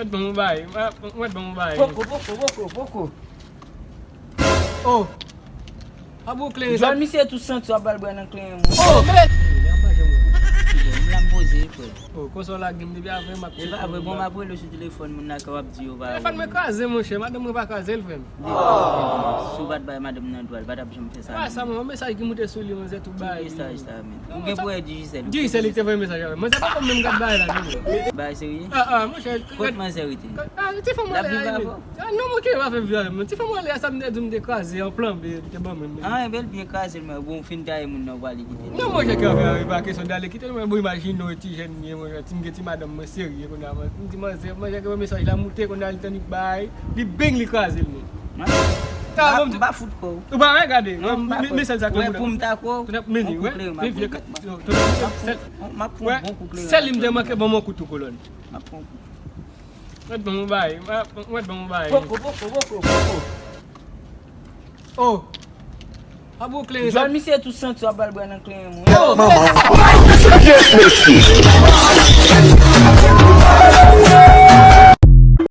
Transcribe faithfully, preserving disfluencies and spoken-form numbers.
Mwen ban mwen bay. Mwen ban mwen bay. Poko, poko, poko, poko. Oh. A bon kleren sa. Jòl misye tou santi w ap bal bwè nan kleren moun. Oh, men. M la m poze, frè. Oh, konsa w lage m depi avè m ap tcheke. E pa vre, bon, m ap rele sou telefòn, moun nan ka w ap di yo pa. Telefòn mwen kraze, monchè. Madanm mwen pa kraze l, frè m. Si w pa t bay madanm nan dwa, l pa t ap janm fè sa. Pa sa, mwen, yon mesaj ki moute sou li, manzè tou bay. Ki mesaj sa, men? Ou gen pou wè Digicel. Digicel li te voye mesaj avè m. Manzè pa konn menm gad bagay la, non. Bagay serye? Ah, ah, monchè. Kot manzè rete? Ah, ti fanm anlè a. L ap viv avè w? Ah, non, mwen ki pa fè viv avè m. Ti fanm anlè a, sa m te di, m te kraze an plan, men li te ban mwen. Ah, enben l byen kraze l, men bon, ou fin taye moun nan, ou prale kite l. Non, monchè, ki afè a, e pa kesyon dale kite l, men bon, imajine w, ti jèn m ye, monchè, ti m gen ti madanm mwen serye, kounye a, m di manzè, manzè gen mesaj la moute, kounye a, li tann li bay, li beng, li kraze l, men. Ta bon. M pa fout kwè w. Ou pa wè, gade. Non, m pa kwè. Mesaj sa ke moun. Pou m ta kwè w. Kounye a, men li, wè. Vye, vye, sèl. M ap pran bon kou kleren. Sèl li m te manke ban m yon kout tou kolòn. M ap pran. Mwen ban mwen bay. Mwen ban mwen bay. Poko, poko, poko, poko. Oh. A bon kleren sa. Jòl misye tou santi w ap bal bwè nan kleren moun. Oh, manman. Yes, mesye.